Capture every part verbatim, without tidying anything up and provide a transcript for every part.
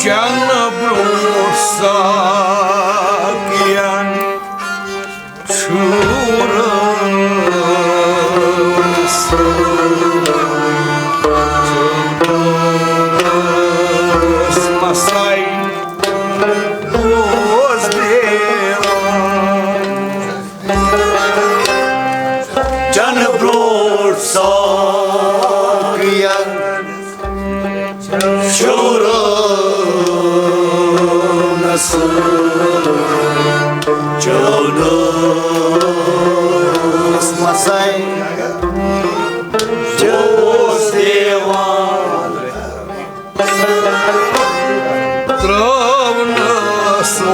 چنہٕ برٛونٛٹھ ساقین چھُ رٲس مساے۔ اوس دیوان۔ چنہٕ برٛونٛٹھ ساقین چھُ رٲس چنہٕ مساے۔ اوس دیوان۔ ترٛاونس وان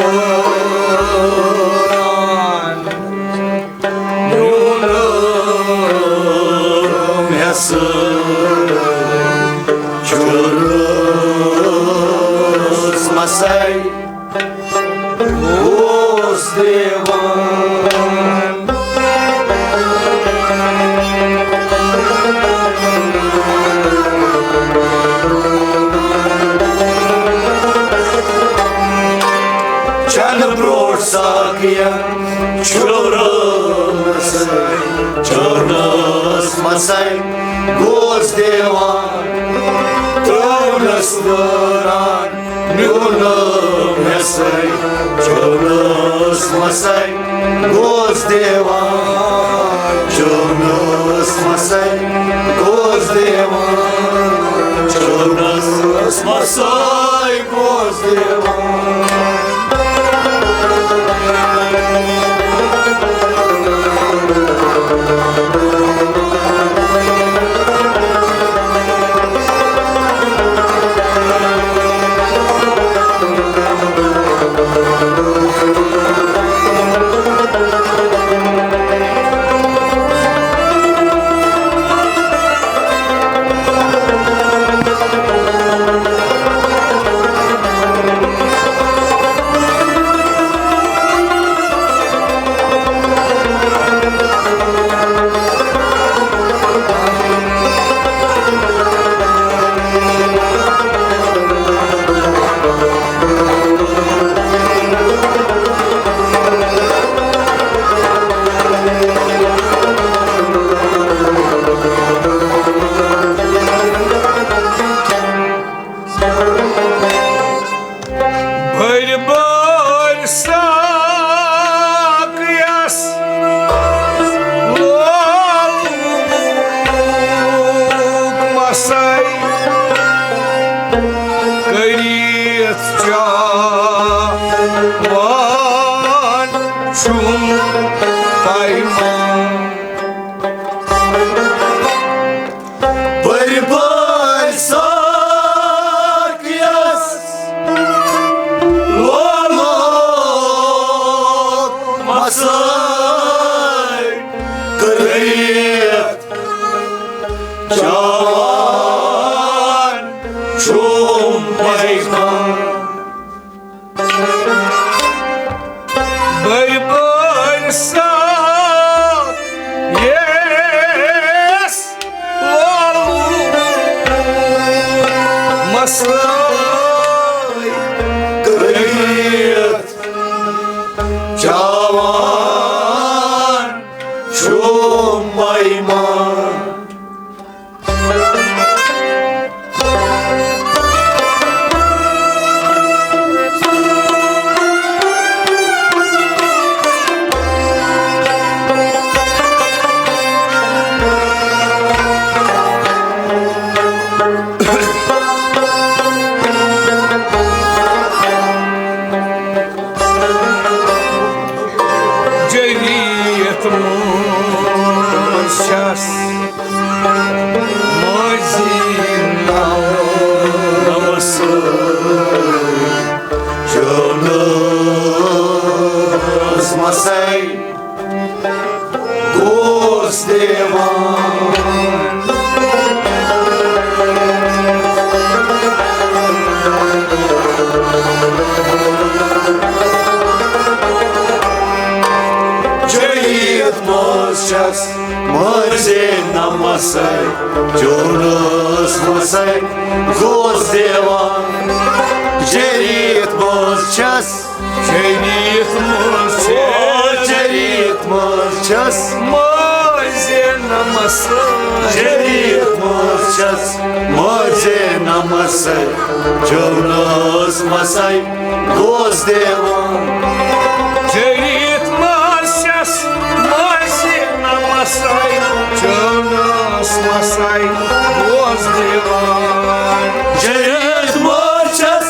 میون حصہٕ چھُ رٲس مساے۔ اوس دیوان۔ چنہٕ برٛونٛٹھ ساقین چھُ رٲس، چھُ رٲس مساے۔ گوس دیوان، ترٛاونس وٲران۔ میون حصہٕ چھُ رٲس مساے۔ گوس دیوان، چھُ رٲس مساے۔ گوس دیوان، چھُ رٲس مساے۔ گوس دیوان۔ بٔرۍ بٔرۍ ساقیَس لولُک مساے، کٔرِتھ چاوان چھُم پیمان۔ بٔرۍ بٔرۍ ساقیَس لولُک مساے، کٔرِتھ چاوان چھُم پیمان۔ بٔرۍ بٔرۍ ساقیَس لولُک مساے، کٔرِتھ چاوان چھُم پیمان۔ جٔریت منٛز چھَس مٔنٛزی نمسہٕ جونس مساے۔ گوس دیوان۔ جٔریت منٛز چھَس مٔنٛزی نمساے، جونس مساے گوس دیوان۔ ریٖت منٛز چھَس، ژےٚ ریٖت منٛز چھَس، مٲنٛزِ نمس۔ ژےٚ ریٖت منٛز چھَس، مٲنٛزِ نمس۔ چونس مسے گوس دیوان۔ ژےٚ ریٖت منٛز چھَس، مٲنٛزِ نمس۔ چونس مسے گوس دیوان۔ ژےٚ ریٖت منٛز چھَس،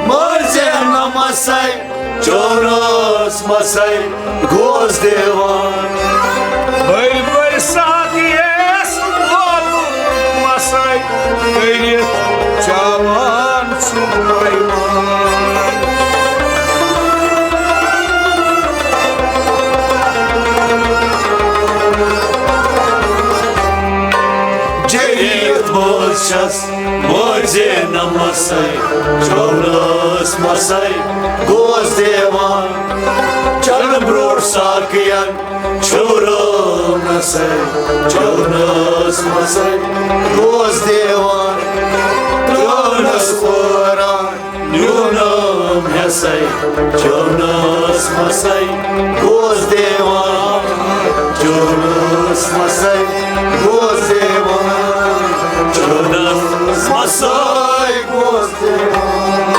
مٲنٛزِ نمس۔ چونس مسے گوس دیوان۔ بٔرۍ بٔرۍ ساقیَس لولہٕ مسے کٔرِتھ چاوان چھُ پیمان۔ ژےٚ ریٖت منٛز چھَس، مٲنٛزِ نمسے، چونس مسے گوس دیوان۔ چنہٕ برٛونٛٹھ ساقین چھُرٲونسے، چونس مسے گوس دیوان۔ ترٛٲونس پٲران نیونم ہسے، چونس مسے گوس دیوان۔ چونس مسے گوس دیوان۔ چونس مسے گوس دیوان۔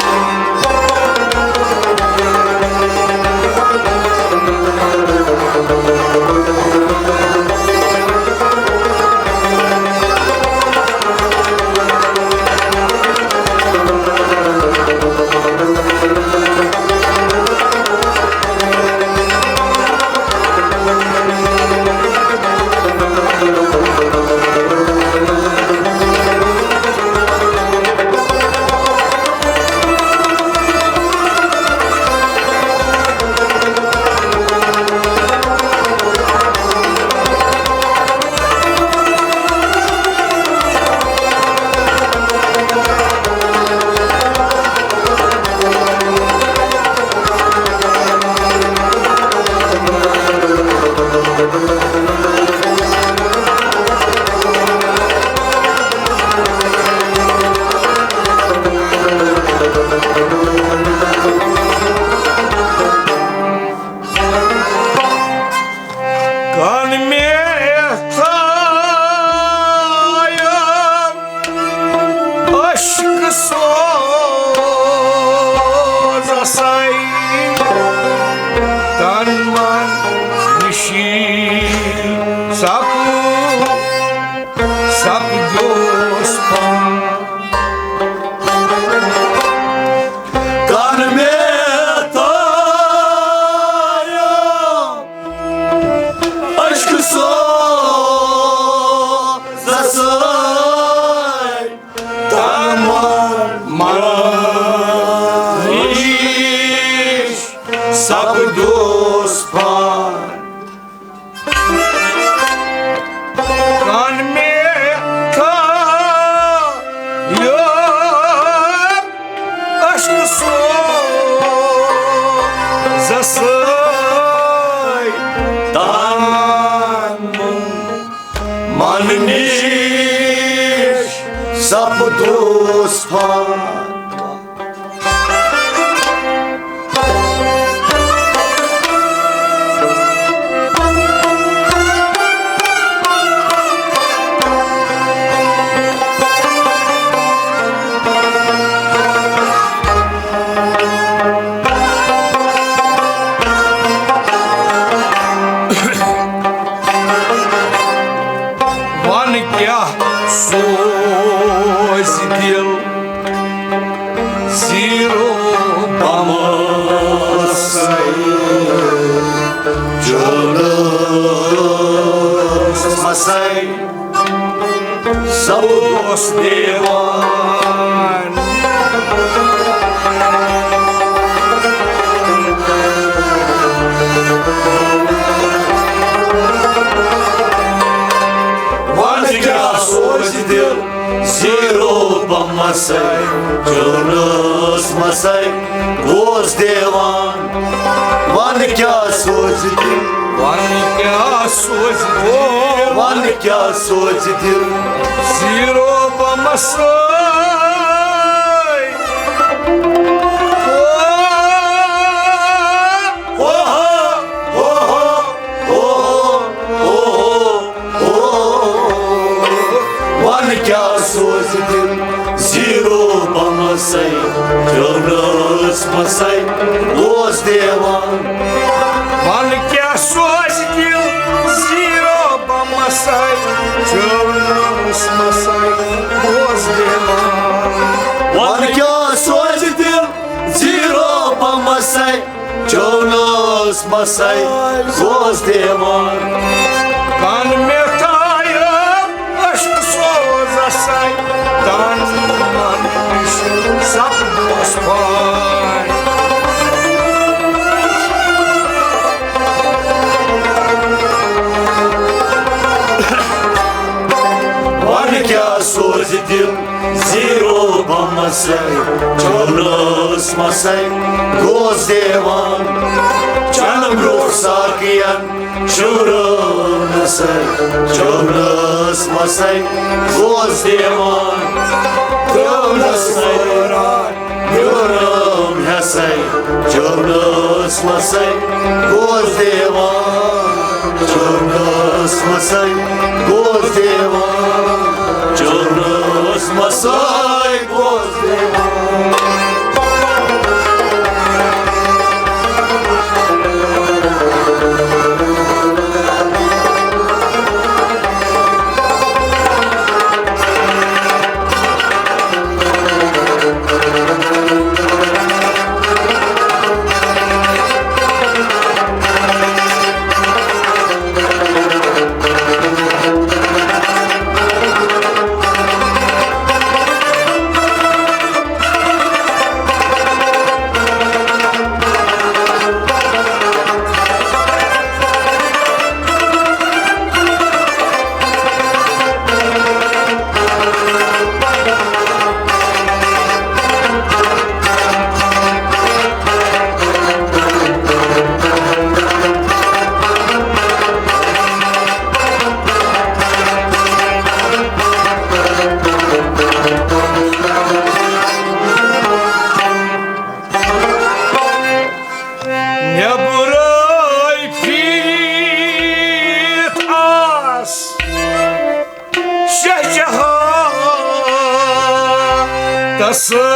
کن مےٚ تھایَم عشق سوز اسائی، تن من نشی سپو سپدوس پان۔ کن مےٚ تھایَم عشق سوز اسائی، تن من نشی سپدوس پان۔ کن مےٚ تھایَم عشق سوز اسائی، تن من نشی سپدوس پان۔ وَن کیٛاہ سوزِ دِل زیٖرو بمسے، چونس مسے سپدوس دیوان۔ وَن کیٛاہ سوزِ دِل زیٖرو بمسے، چونس مسے گوس دیوان۔ وَن کیٛاہ سوزِ دِل، وَن کیٛاہ سوزِ دِل، وَن کیٛاہ سوزِ دِل زیٖرو بمسے۔ مسے، چونس مسے، گوس دیوان۔ ون کیا سوز دل زیرو بمسے، چونس مسے، گوس دیوان۔ ون کیا سوز دل زیرو بمسے، چونس مسے، گوس دیوان۔ کن مےٚ تھایو عشق سوزسے، تن من نِش سپدوس پاے۔ ون کیا سوز دل زیرو بمسے، چونس مسے، گوس دیوان۔ چنہٕ برونٛہہ ساقین شورو نسے، چونس مسے، گوس دیوان۔ چونس مسے، یورم ہسے، چونس مسے، گوس دیوان۔ چونس مسے، گوس دیوان۔ چونس مسے، گوس دیوان۔ نیبرے پھیرِتھ آس شاہ جہاں تسے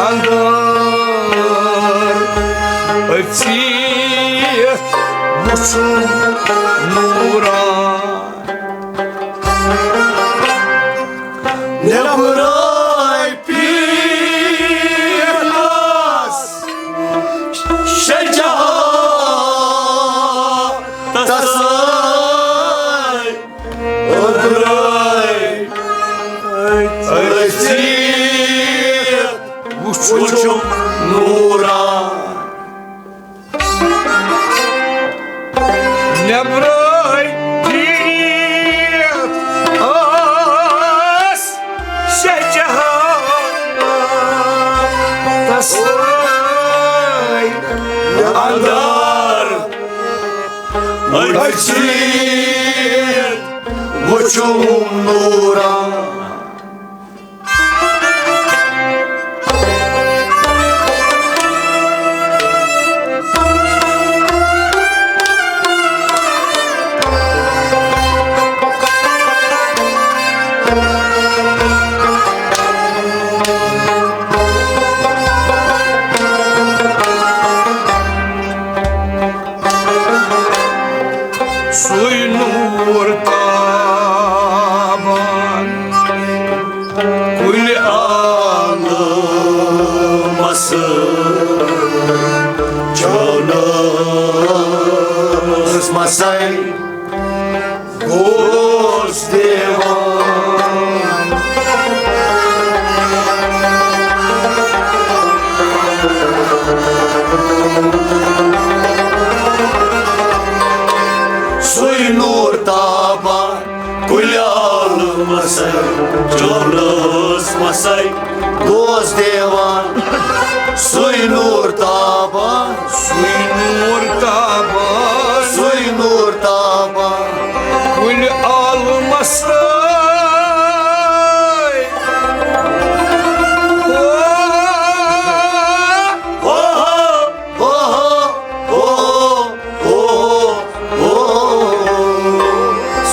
اندر أژِتھ وُچھُم نورا۔ نیبرے پھیرِتھ آس شاہ جہاں تسے أندرے أژِتھ وُچھُم نورا۔ نیبرے پھیرِتھ آس شاہ جہاں تسے اندر أژِتھ وُچھُم نورا۔ سُے نوٗر تابان کُلہِ عالمس چونس مسے گوس دیوان۔ سُے نوٗر تابان کُلہِ عالمس چونس مسے گوس دیوان۔ سُے نوٗر تابان، سُے نوٗر تابان، سُے نوٗر تابان کُلہِ عالمس۔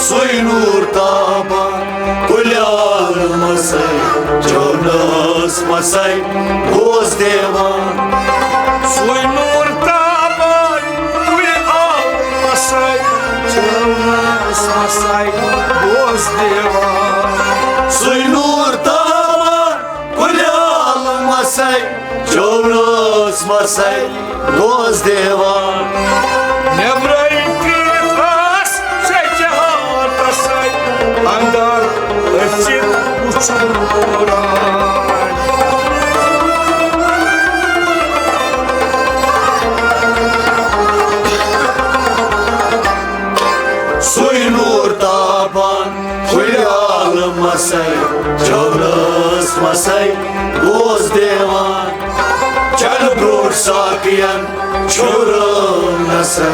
سُے نوٗر تابان کُلہِ عالمس چونس مسے گوس دیوان۔ سُے نوٗر تابان کُلہِ آل مسے، چونس مسے گوس دیوان۔ سُے نوٗر تابان کُلہِ آل مسے، چونس مسے گوس دیوان۔ نیبرے کِتھ آس ژےٚ جہاتسے، اندر أژِتھ وُچھُن قرآن۔ سُے نوٗر تابان کُلہِ آل مسے، چونس مسے گوس دیوان۔ چل برونٛٹھ ساقین چھُرم نسے،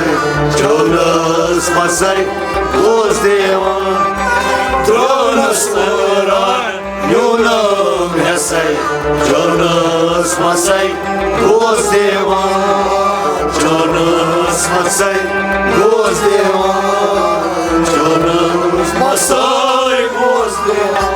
چونس مسے گوس دیوان۔ ترونس قرآن نیونم حصے، چونس مسے گوس دیوان۔ چونس مسے گوس دیوان۔ چونس مسے گوس دیوان۔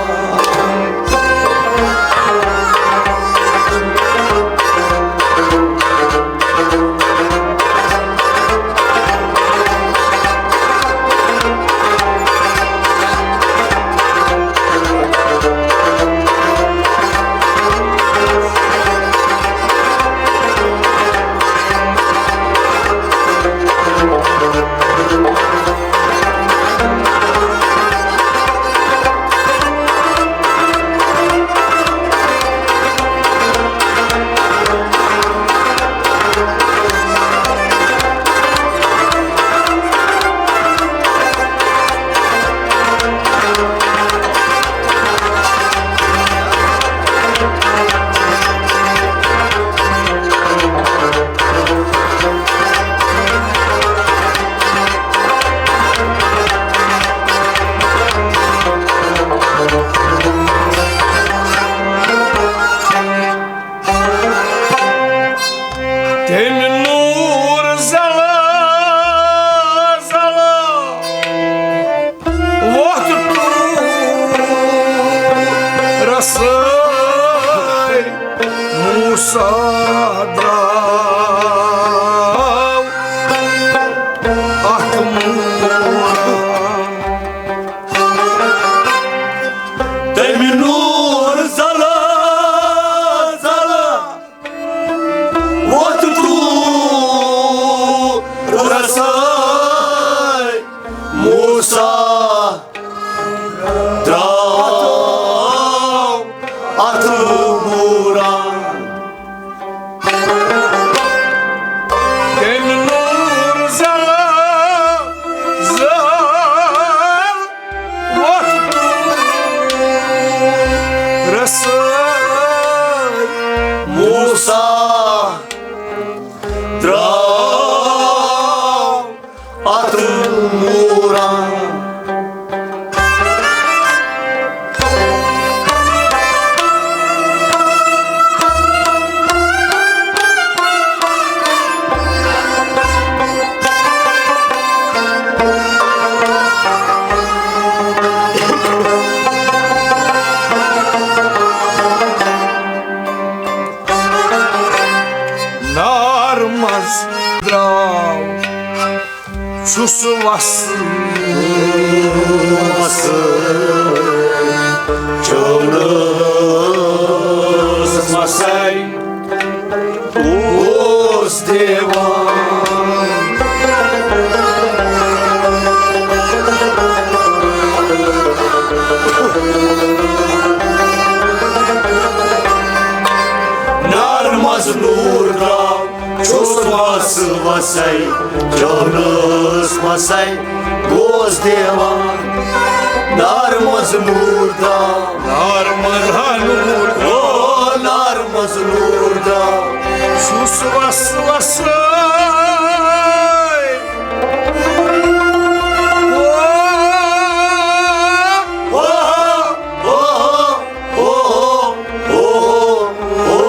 تٔمۍ نوٗر زلا زلا ووٚتھ ٹوٗرسٕے، موسیٰ درٛاو اتھ موٗرن۔ تٔمۍ نوٗر زلا زلا ووٚتھ ٹوٗرسٕے، موسیٰ درٛاو اتھ موٗرن۔ تٔمۍ نوٗر زلا زلا ووٚتھ ٹوٗرسٕے، موسیٰ درٛاو اتھ موٗرن۔ نار منٛز درٛاو چھُس وسہٕ وسہٕ، چونس مسے گوس دیوان۔ نار منٛز نوٗر درٛاو چھُس وسہٕ وسے، چونس مسے گوس دیوان۔ نار منٛز نوٗر درٛاو، نار منٛز ہا نوٗر، او نار منٛز نوٗر درٛاو چھُس وسہٕ وسے۔ او، او، او، او، او، او، او۔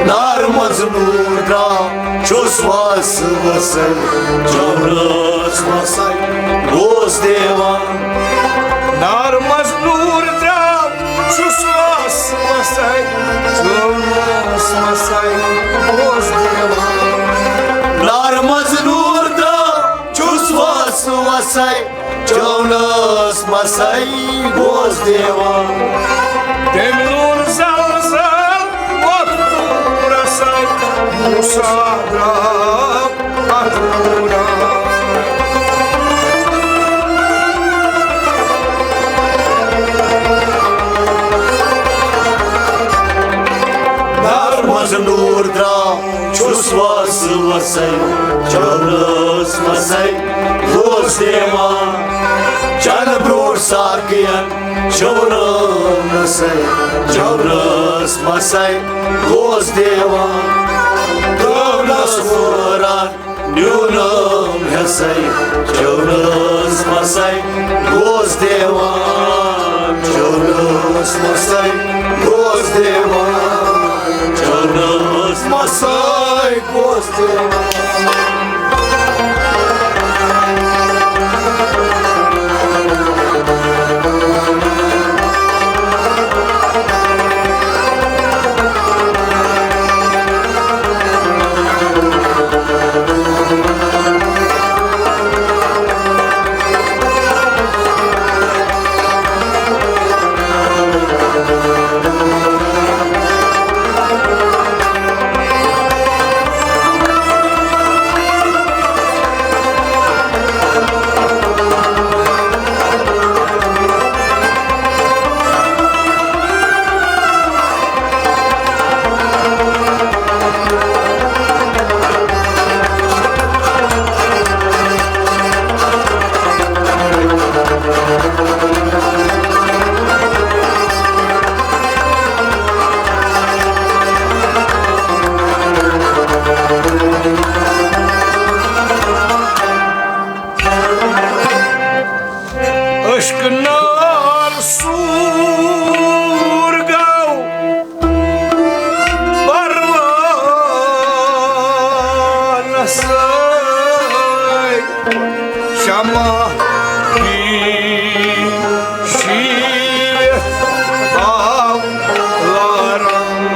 نار منٛز نوٗر درٛاو چھُس وسہٕ وسے، چونس مسے گوس دیوان۔ نار منٛز نوٗر درٛاو سَے گوس دیوان۔ تٔمۍ لوٗر زَل زَل وۄتھ تورَسَے، موسیٰ درٛاو اَتھ لوٗرَن۔ نارٕ منٛزٕ نوٗر درٛاو، چھُس وَسہٕ وَسَے، چٲنِس مَسَے گوس دیوان۔ چَنہٕ برٛونٛٹھ ساقِیَن چٲنِس مَسَے، چٲنِس مَسَے گوس دیوان۔ ترٛٲونَس وٲران نیونم حصے، چٲنِس مَسَے گوس دیوان، چٲنِس مَسَے گوس دیوان، چٲنِس مَسَے گوس دیوان۔ عشق نار سور گو پروانس سۭتۍ، شمع کی شیٖٹ آو لاران۔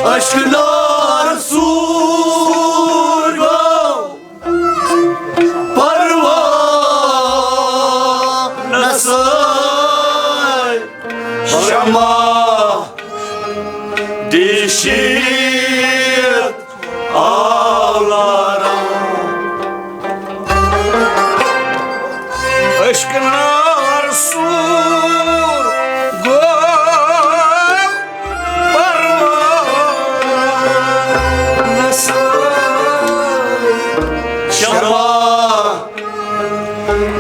عشق نار سور گو پروانس سۭتۍ، شمع دی شیٖٹ آو لاران۔ عشق نار سور گو پروانس سۭتۍ، شمع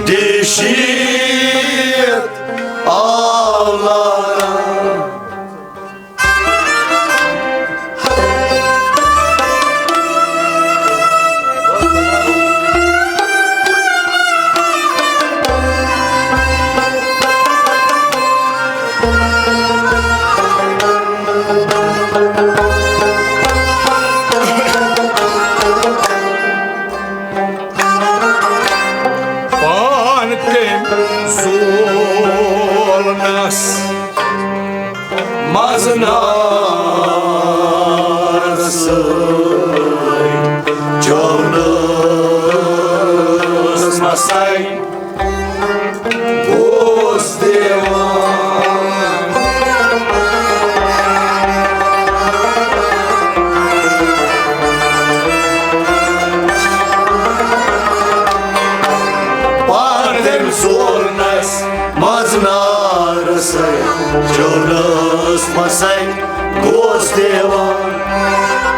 دی شیٖٹ آو لاران۔ پان تٔمۍ زولنس منٛز نار سۭتۍ، چٲنِس مَسَے گوس دیوان۔ پان تٔمۍ زولنس منٛز نار سۭتۍ، چٲنِس مَسَے گوس دیوان۔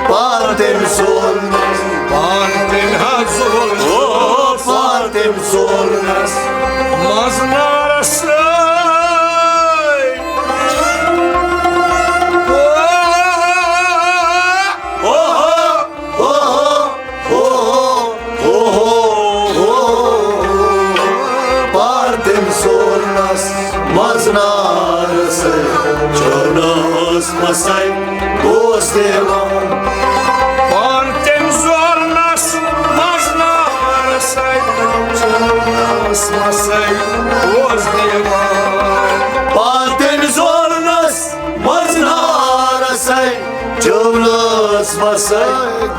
پان تٔمۍ زولنس، پان تٔمۍ ہا زول، او پان تٔمۍ زولنس منٛز نار سۭتۍ۔ او، او، او، او، او، او، پار تٔمۍ زولنس منٛز نار سۭتۍ، چٲنِس مَسَے گوس دیوان۔ پان تٔمۍ زولنس منٛز نار سۭتۍ، چٲنِس مَسَے گوس دیوان۔ پان تٔمۍ زولنس منٛز نار سۭتۍ، چٲنِس مَسَے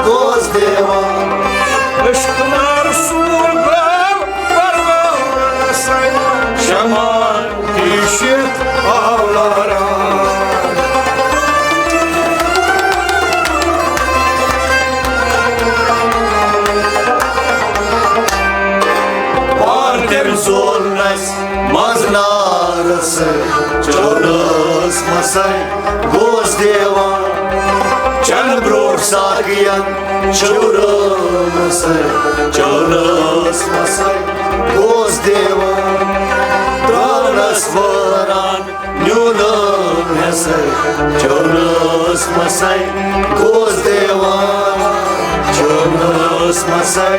گوس دیوان۔ عشق نار سور گو چمان پیشت آوران۔ پار تٔمۍ زولنس منٛز نارس، چونس مسے گوس دیوان۔ چنہٕ برٛونٛٹھ ساقین چھُرٲومٕژ، چٲنَس مسے گوس دیوان۔ ترٛٲونَس وٲران نیوٗنَم ہٮ۪سے، چٲنَس مسے گوس دیوان۔ چٲنَس مسے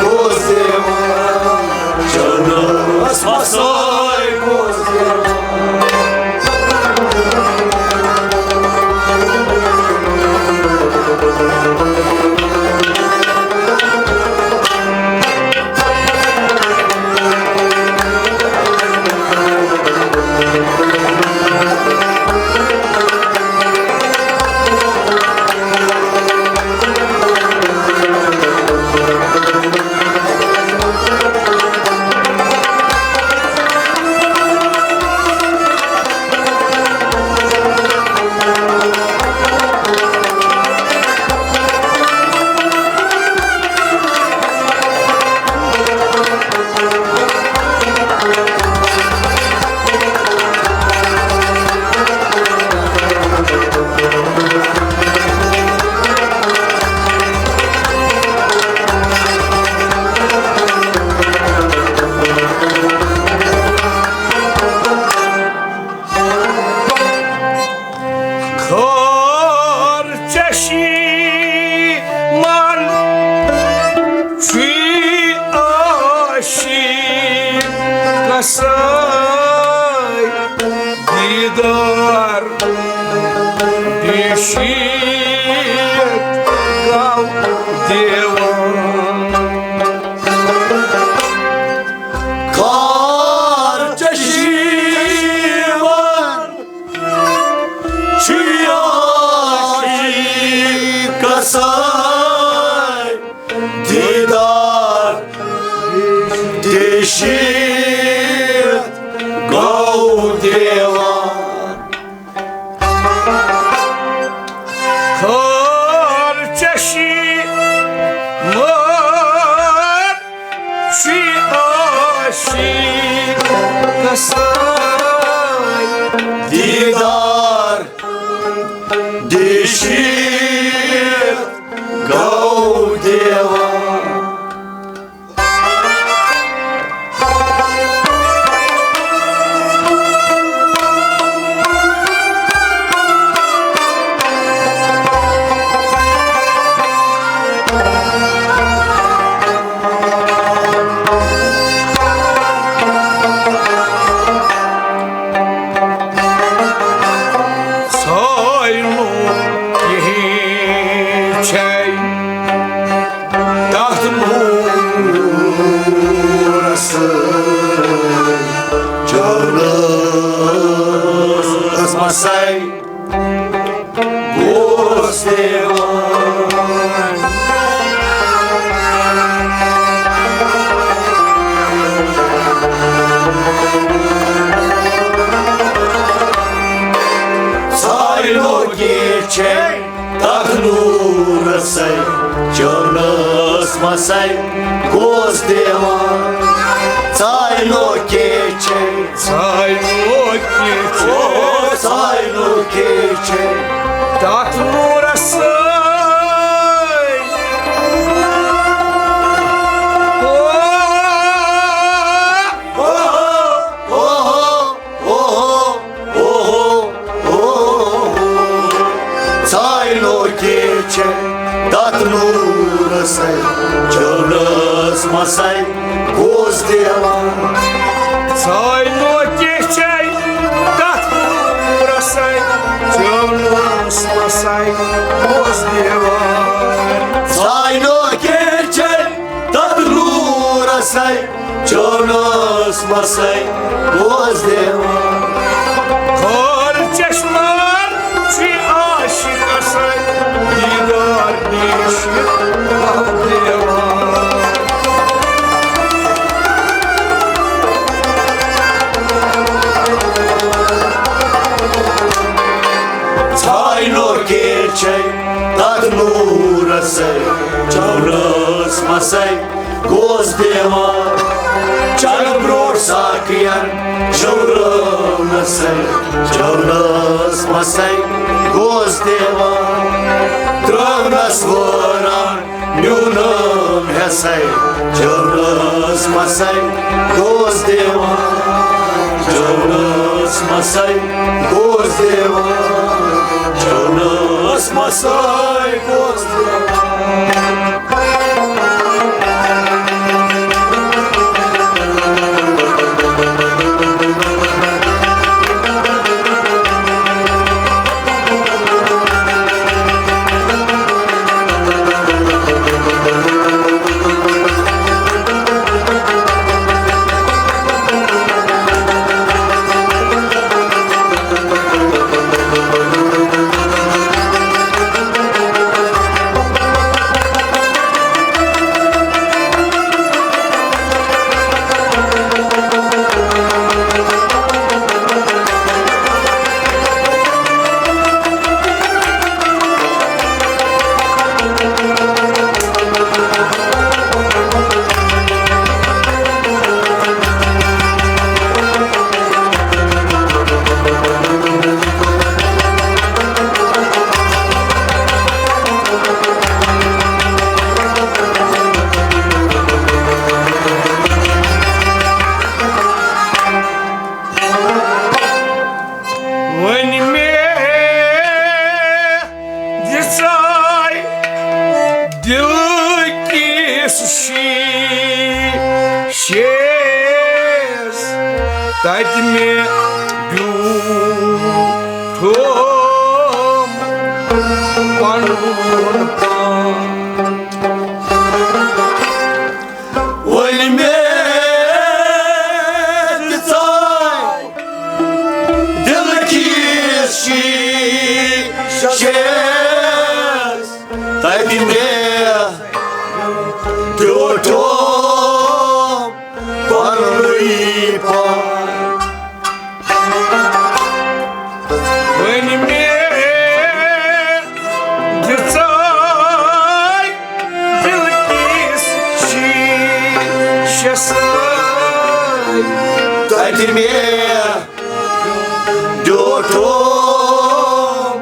گوس دیوان، چٲنَس مسے گوس دیوان۔ خار چشی من چی عاشقس دیدار بیشیت گاو دیوان۔ خار چشی من چی عاشقس دیدار دیشیت گاو دیوان۔ خار چشی من چی عاشقس دیدار دیشیت گاو دیوان۔ ساینو کِہیٖنۍ چھے تَتھ نوٗرس جانس مسے گوس دیوان۔ ساینو کِہیٖنۍ چھے تَتھ نوٗرسے چٲنس مسے گوس دیوان۔ ساینو کِہیٖنۍ چھے ساینو کِہیٖنۍ چھے۔ او ساینو کِہیٖنۍ چھے تَتھ نوٗرس سۭتۍ۔ او، او، او، او، او، او، او۔ ساینو کِہیٖنۍ چھے تَتھ نوٗرسے چٲنس مسے گوس دیوان۔ ساینو کِہیٖنۍ چھے تَتھ نوٗرسے چٲنس مسے گوس دیوان۔ ساینو کِہیٖنۍ چھے تَتھ نوٗرسے چٲنس مسے گوس دیوان۔ خار چشمان چھی عاشقس دیدار نیش دیوان۔ نوٗرسے، چونس مسے گوس دیوان۔ چل برٛونٛٹھ ساقین، چونسے، چونس مسے گوس دیوان۔ ترٛاونس وٲران نیونم ہسے، چونس مسے گوس دیوان۔ چونس مسے گوس دیوان۔ چونس مسے گوس دیوان۔ وۄنۍ مےٚ دِژاے دِل کِس شیٖشس تَتہِ مےٚ بیوٗٹھُم پَنُن پان۔ وۄنۍ مےٚ دِژاے دِل کِس شیٖشس تَتہِ مےٚ بیوٗٹھُم پَنُنُے پان۔ وۄنۍ مےٚ دِژاے دِل کِس شیٖشس تَتہِ مےٚ بیوٗٹھُم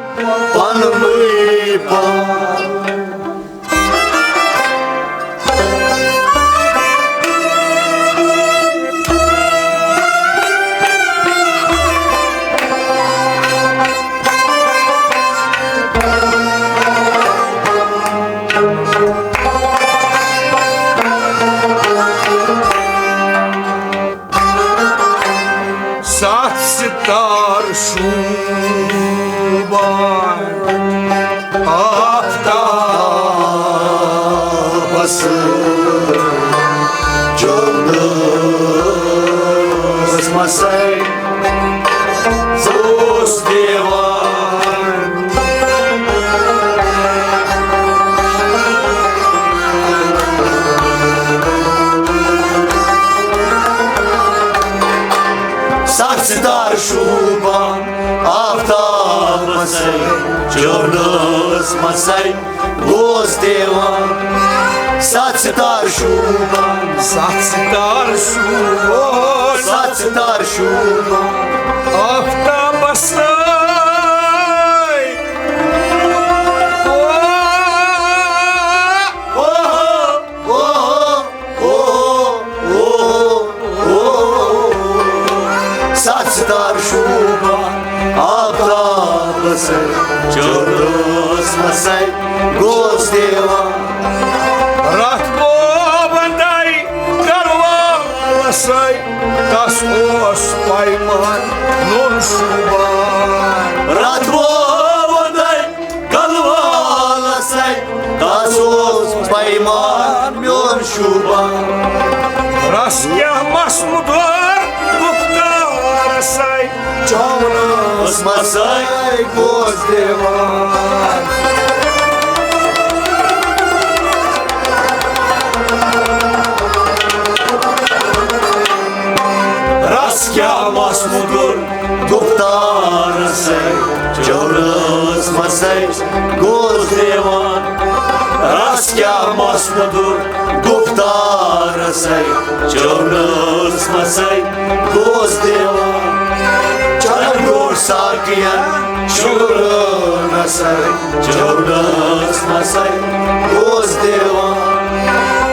پَنُنُے پان۔ ستھ ستار شوٗبان آفتابس چونس مسے ژوس دیوان۔ ستھ ستار شوٗبان آفتابس چونس مسے گوس دیوان۔ ستھ ستار شوٗبان، ستھ ستار شوٗبان، ستھ ستار شوٗبان آفتابس سۭتۍ۔ او، او، او، او، او، او۔ ستھ ستار شوٗبان آفتابس چونس مسے گوس دیوان۔ رتھ بوبن دے کروالس سۭتۍ تس اوس پیمان نوٚن شوٗبان۔ رتھ بوبن دے کلوالس سۭتۍ تس اوس پیمان میون شوٗبان۔ رس کیٛاہ مس مُدور گُفتارس سۭتۍ چونس مسے گوس دیوان۔ رس کیٛاہ مس مُدور گُفتارسے، چونس مسے گوس دیوان۔ رس کیا مس مدُر گُفتارسے، چونس مسے گوس دیوان۔ چنڈو ساقین شُرنسے، چونس مسے گوس دیوان۔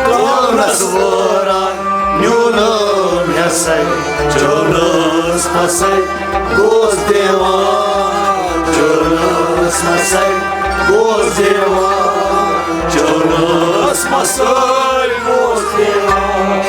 کونس وٲران نیونم یسے، چونس مسے گوس دیوان۔ چونس مسے گوس دیوان۔ چونس مسے گوس دیوان۔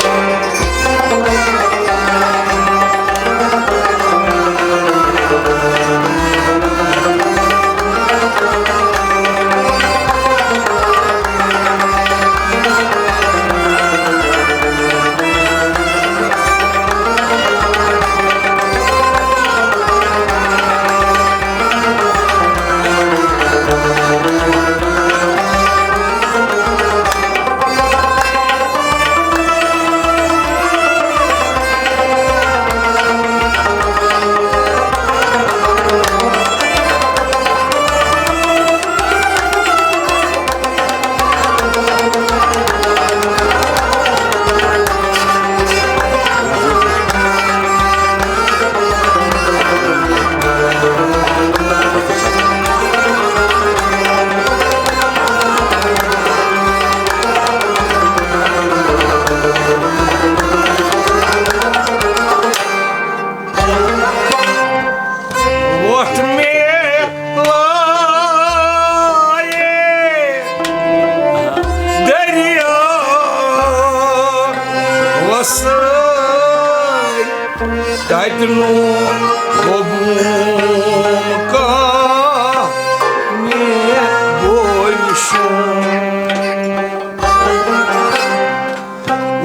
وۄٹھ مےٚ لایے دٔریاوَس سۭتۍ، تَتہِ نوٗر لوٚبُم کانٛہہ مےٚ بوے شوم۔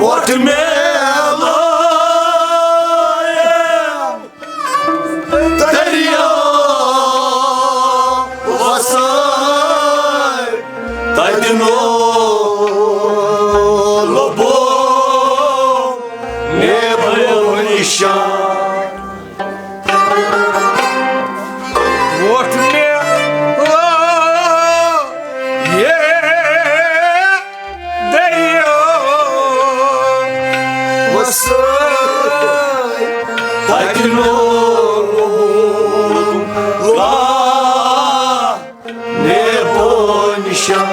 وۄٹھ مےٚ لایے دٔریاو وسٲے، تَتہِ نوٗر لوٚبُم مےٚ بوے شوم۔ وۄٹھ مےٚ لایے دٔریاو وسٲے، تَتہِ نوٗر لوٚبُم مےٚ بوے شوم۔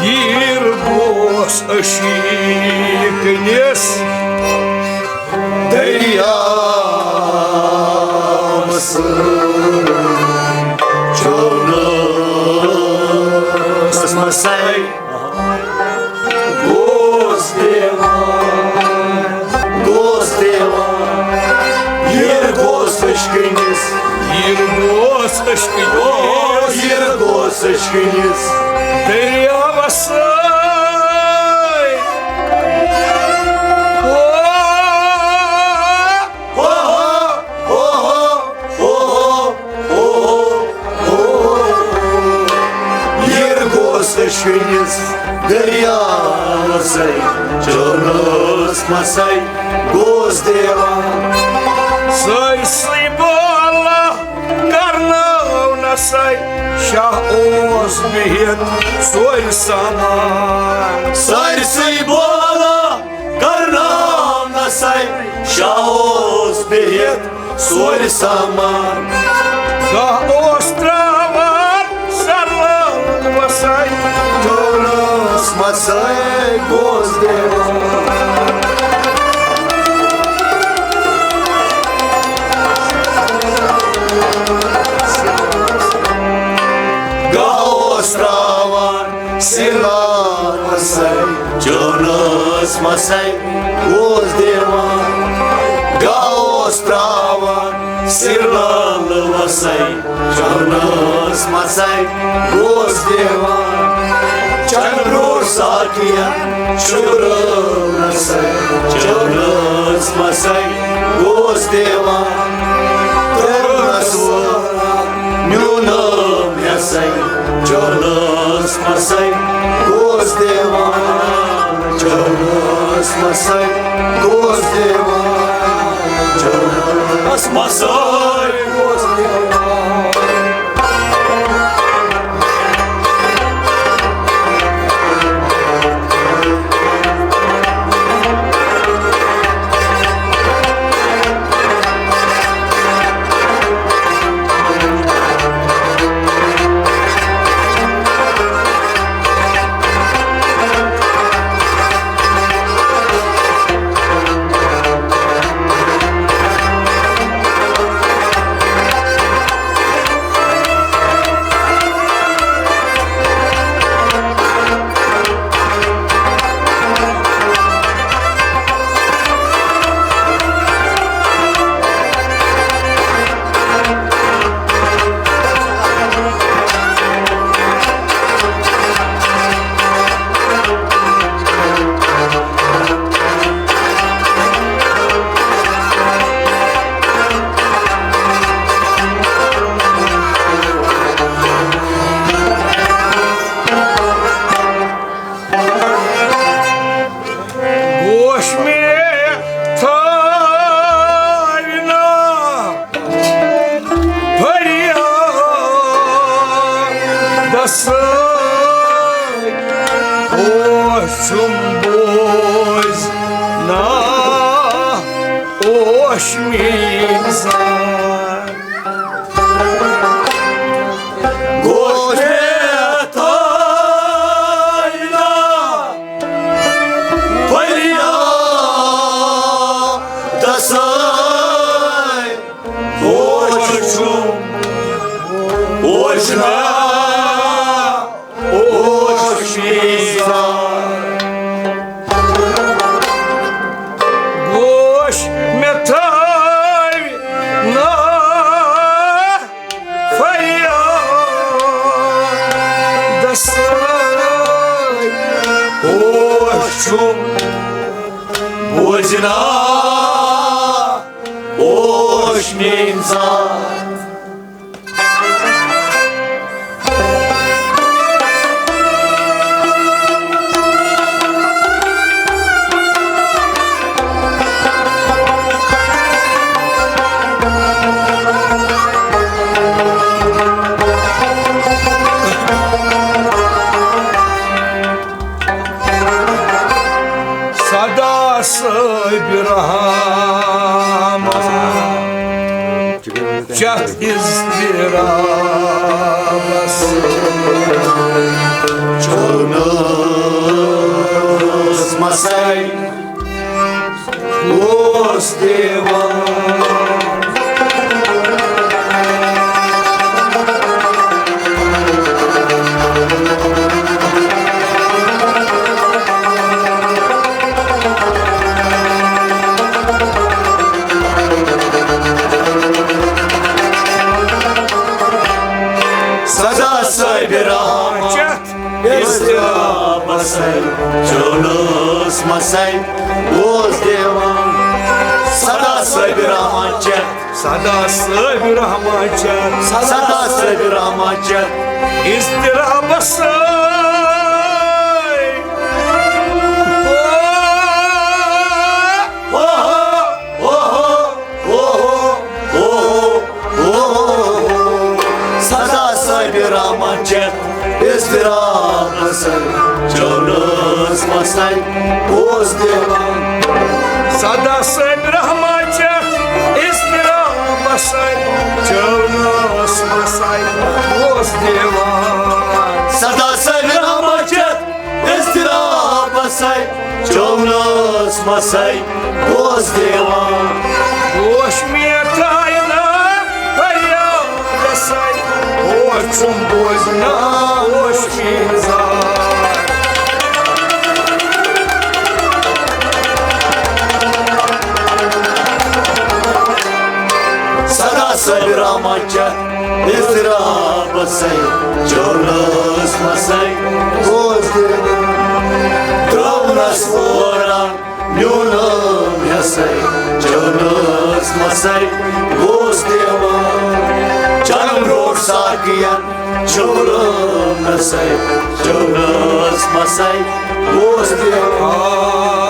ییٖر گوس أشیٖک نِس دٔریاوَس سۭتۍ، چونَس مسَے گوس دیوان، گوس دیوان۔ ییٖر گوس أشکٕنِس، ییٖر گوس أشکٕنِس، ییٖر گوس أشکٕنِس دٔریاوَس سۭتۍ۔ او، او، او، او، او، او، او۔ ییٖر گوس أشکٕنِس دٔریاوَسَے، چونَس مسَے گوس دیوان۔ سٲرسٕے بولہٕ کرنٲونَسَے، شاہ اوس بِہِتھ سورُے سامان۔ سٲرسٕے بولہٕ کرنٲونَسَے، شاہ اوس بِہِتھ سورُے سامان۔ گاہ اوس ترٛاوان سرلٲل وسَے، چونَس مسَے گوس دیوان۔ گاہ اوس ترٛاوان سِرلٲل وسَے، چونَس مسَے گوس دیوان۔ گاہ اوس ترٛاوان سِرلٲل وسَے، چونَس مسَے گوس دیوان۔ چورنسے، چورنس مسے گوس دیوان۔ ترنس وورا نیونم یسے، چورنس مسے گوس دیوان۔ چورنس مسے گوس دیوان۔ چورنس مسے گوس دیوان۔ گوش مےٚ تھاوِ نا فریادس سۭتۍ، اوس چھُم بوز نا اوس میٲنۍ زار۔ گوش مےٚ تھاوِ نا فریادس سۭتۍ، اوس چھُم بوز نا اوس میٲنۍ زار۔ گوش مےٚ تھاوِ نا فریادس سۭتۍ، اوس چھُم بوز نا اوس میٲنۍ زار۔ سدا صٲبِ رحمان چتھ اضطرابس۔ چونس مسے اوس دیوان۔ سدا صٲبِ رحمان چتھ اضطرابس سۭتۍ، چونس مسے اوس دیوان۔ سدا صٲبِ رحمان چتھ، سدا صٲبِ رحمان چتھ، سدا صٲبِ رحمان چتھ اضطرابس سۭتۍ۔ او، او، او، او، او، او، او، او۔ سدا صٲبِ رحمان چتھ اضطرابس سۭتۍ، چونس مسے اوس دیوان۔ سدا صٲبِ رحمان چتھ اضطرابس سۭتۍ، چونس مسے اوس دیوان۔ سدا صٲبِ رحمان چتھ اضطرابس سۭتۍ، چونس مسے اوس دیوان۔ گوش مےٚ تھاوِ نا فریادس سۭتۍ، اوس چھُم بوز نا اوس میٲنۍ زار۔ سدا صٲبِ رحمان چتھ اضطرابس سۭتۍ، چونس مسے اوس دیوان۔ نس ووران نیونم حصے، چونس مسے گوس دیوان۔ چنم روٹ ساقین، چونم نسے، چونس مسے گوس دیوان۔